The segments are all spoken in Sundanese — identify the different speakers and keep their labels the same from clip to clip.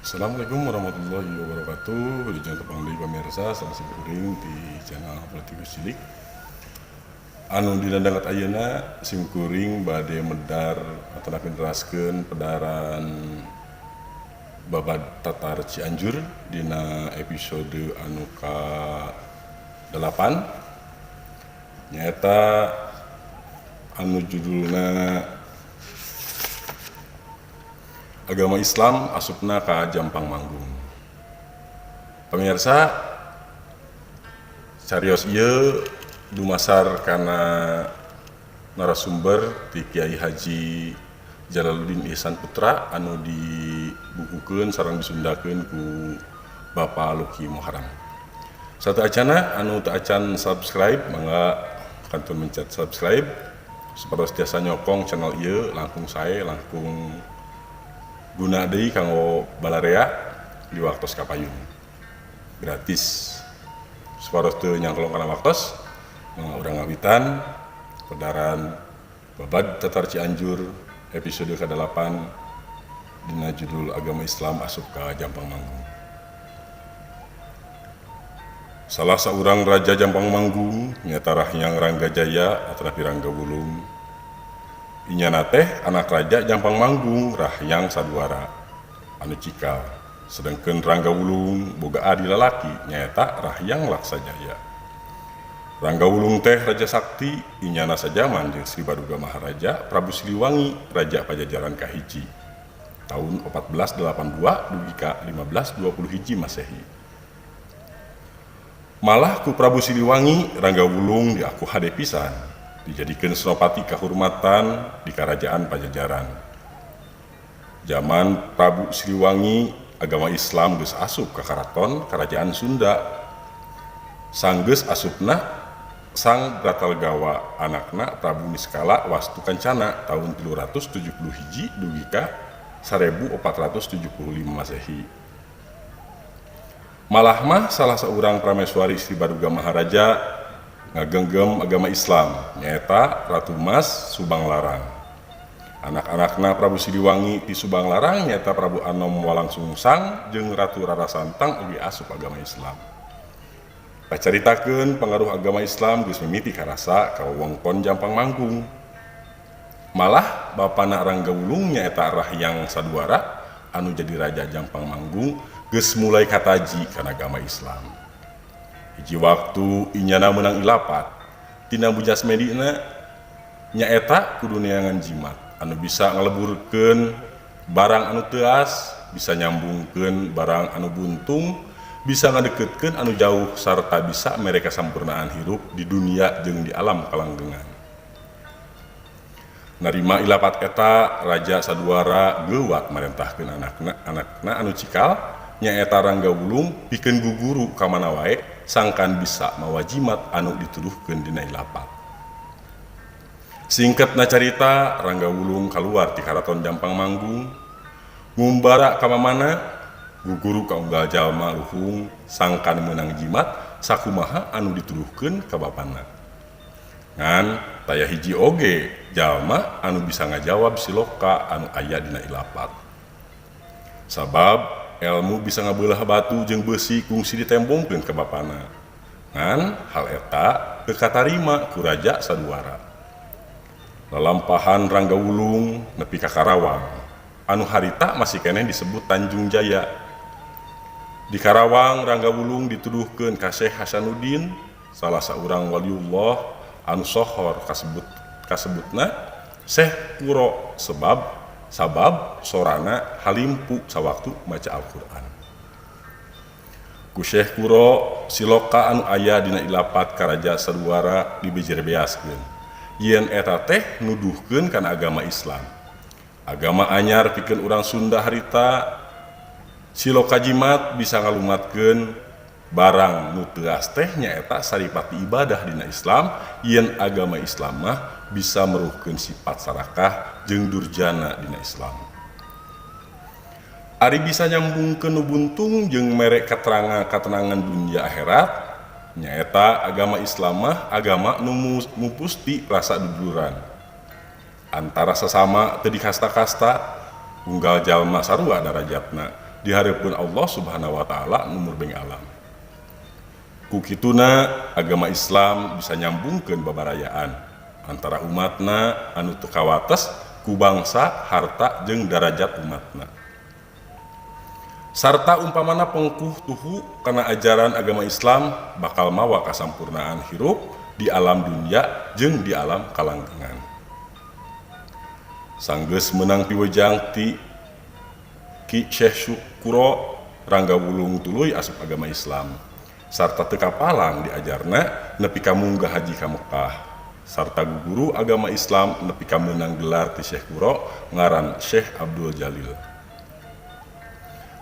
Speaker 1: Assalamualaikum warahmatullahi wabarakatuh. Wilujeng tepang deui, pamirsa, sareng simkuring di channel Politikus Cilik. Anu dina danget ayeuna simkuring bade medar atau neraskeun pedaran Babad Tatar Cianjur dina episode anu ka 8, nyaeta anu judulna Agama Islam Asupna ka Jampang Manggung. Pemirsa, carios ieu dumasar kana narasumber ti Kiai Haji Jalaluddin Ihsan Putra anu dibukukeun sareng disundakeun ku Bapak Luki Muharam. Sateuacanna, anu teu acan subscribe mangga kantun mencet subscribe supaya tiasa nyokong channel ieu langkung sae, langkung guna deui kanggo balarea di waktos kapayun, gratis. Supados teu nyangklong kana waktos, mangga urang ngawitan pedaran Babad Tatar Cianjur episode ke-8 dina judul Agama Islam Asup ka Jampang Manggung. Salah seorang raja Jampang Manggung nyaeta Rahyang Ranggajaya atau Rangga Wulung. Inyana teh anak raja Jampang Manggung, Rahyang Saduara anu cikal, sedangkan Rangga Wulung boga adi lalaki, nyaeta Rahyang Laksajaya. Rangga Wulung teh raja sakti. Inyana sajaman jeung Sri Baduga Maharaja Prabu Siliwangi, raja Pajajaran kahiji tahun 1482 dugi ka 1520 hiji Masehi. Malah ku Prabu Siliwangi Rangga Wulung diaku hade pisan, dijadikan senopati kehormatan di Kerajaan Pajajaran. Zaman Prabu Siliwangi agama Islam geus asup ka karaton Kerajaan Sunda. Sanggeus asupna Sang Bratalgawa, anakna Prabu Niskala Wastu Kancana tahun 370 hiji dugi ka 1475 Masehi. Malah mah salah seorang prameswari Sri Baduga Maharaja ngagenggem agama Islam, nyaeta Ratu Mas Subang Larang. Anak-anakna Prabu Siliwangi di Subang Larang nyaeta Prabu Anom Walangsungsang jeung Ratu Rara Santang ugi asup agama Islam. Kacaritakeun pengaruh agama Islam geus mimiti karasa ka wewengkon Jampang Manggung. Malah bapana Rangga Wulung, nyaeta Rahyang Saduara anu jadi raja Jampang Manggung, geus mulai kataji kana agama Islam. Hiji waktu inyana menang ilapat tina mujasmedina, nyaeta kudu neangan jimat anu bisa ngaleburkeun barang anu teuas, bisa nyambungkeun barang anu buntung, bisa ngadeketkeun anu jauh, sarta bisa mere kasampurnaan hirup di dunia jeung di alam kalanggengan. Narima ilapat eta, Raja Saduara geuwat marentahkeun anakna anu cikal, nyaeta Rangga Wulung, pikeun guguru ka mana wae sangkan bisa mawa jimat anu dituduhkeun dina ilapat. Singkatna carita, Rangga Wulung keluar ti Karaton Jampang Manggung, ngumbara ka mamana, guguru ka unggal jalma luhung sangkan meunang jimat sakumaha anu dituduhkeun ka bapana. Ngan taya hiji oge jalma anu bisa ngajawab siloka anu aya dina ilapat, sabab ilmu bisa ngabeulah batu jeung besi kungsi ditembongkeun ka bapana. Ngan hal eta teu katarima ku Raja Saduara. Lalampahan Rangga Wulung nepi ka Karawang anu harita masih keneh disebut Tanjung Jaya. Di Karawang Rangga Wulung dituduhkeun ka Syekh Hasanuddin, salah seorang waliullah anu sohor kasebutna Syekh Kuro sebab sorana halimpu sawaktu maca Al-Qur'an. Ku Syekh Kuro siloka anu aya dina ilapat ka Raja Saduara dibejerbeaskeun yen eta teh nuduhkeun kana agama Islam, agama anyar pikeun urang Sunda harita. Siloka jimat bisa ngalumatkeun barang nu teuas teh nyaeta saripati ibadah dina Islam, yen agama Islam mah bisa meruhkeun sifat sarakah jeung durjana dina Islam. Ari bisa nyambungkeun nu buntung jeung mere keterangan katenangan dunia akhirat, nyaeta agama Islam mah agama nu mupusti rasa duduluran antara sesama, teu dikasta-kasta, unggal jalma sarua darajatna. di hareupeun Allah Subhanahu wa taala nu murbeng alam. Ku kituna agama Islam bisa nyambungkeun babarayaan antara umatna anu teu kawates ku bangsa, harta jeung darajat umatna. Sarta umpamana pengkuh tuhu kana ajaran agama Islam bakal mawa kasampurnaan hirup di alam dunia jeung di alam kalanggengan. Sanggeus meunang piwejang ti Ki Syekh Quro, Rangga Wulung tuluy asup agama Islam sarta teu kapalang diajarna nepi ka munggah haji ka Mekah sarta guru agama Islam nepi ka meunang gelar ti Syekh Quro ngaran Syekh Abdul Jalil.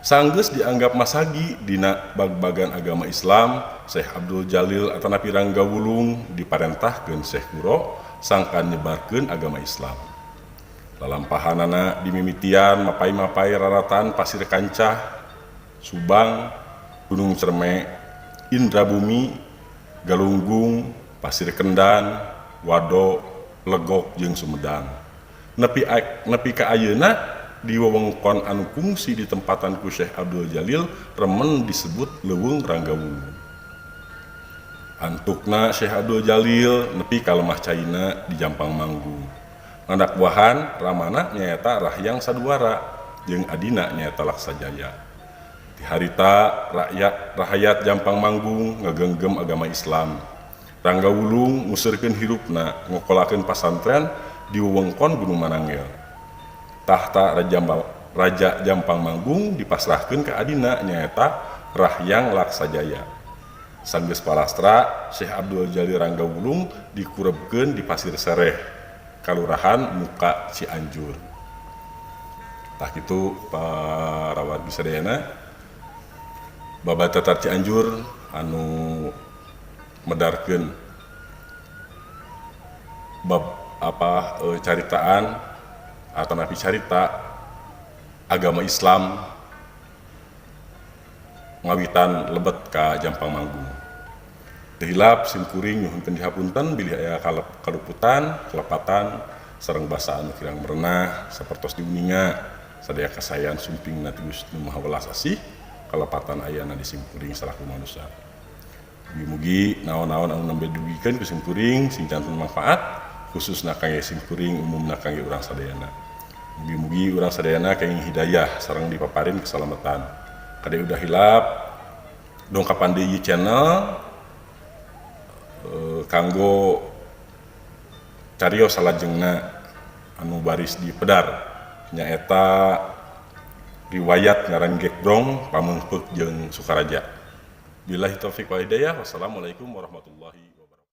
Speaker 1: Sanggeus dianggap masagi dina bag-bagan agama Islam, Syekh Abdul Jalil atanapi Rangga Wulung diparentahkeun Syekh Quro sangkan nyebarkeun agama Islam. Lalampahanana dimimitian mapai-mapai raratan Pasir Kancah, Subang, Gunung Cerme, Indrabumi, Galunggung, Pasir Kendan, Wado, Legok jeung Sumedang. Nepi ka ayeuna di wewengkon anu kungsi ditempatan ku Syekh Abdul Jalil remen disebut Leuweung Rangga Wulung. Antukna Syekh Abdul Jalil nepi ka lemah caina di Jampang Manggung. Ngadakwahan ramana nyaeta Rahyang Saduara jeung adina nyaeta Laksajaya. Ti harita rakyat rahayat Jampang Manggung ngagenggem agama Islam. Rangga Wulung nguseurkeun hirupna ngokolakeun pasantren di wewengkon Gunung Mananggel. Tahta Raja Jampang Manggung dipasrahkeun ka adina nyaeta Rahyang Laksajaya. Sanggeus palastra, Syekh Abdul Jalil Rangga Wulung dikurebkeun di Pasir Sereh, Kalurahan Muka, Cianjur. Tah kitu para wargi sadayana, Babad Tatar Cianjur anu medarkeun bab apa caritaan atanapi carita agama Islam ngawitan lebet ka Jampang Manggung. Teu hilap simkuring nyuhunkeun dihapunten bilih aya kaluputan, kelepatan sareng basa anu kirang merenah sapertos diuninga sadaya kasayan sumpingna ti Gusti Nu Maha Welas Asih kalepatan ayana di simkuring salaku manusia. Mugi-mugi naon-naon anu nembe dugikeun ku simkuring sing janten manfaat khususna kangge simkuring, umumna kangge urang sadayana. Mugi-mugi urang sadayana kenging hidayah sareng dipaparin keselamatan. Kade udah hilap dongkapan deui channel kanggo carios salajengna anu baris di pedar nyaeta riwayat ngaran Gekbrong Pameungpeuk jeung Sukaraja. Billahi taufik wal hidayah. Wassalamualaikum warahmatullahi wabarakatuh.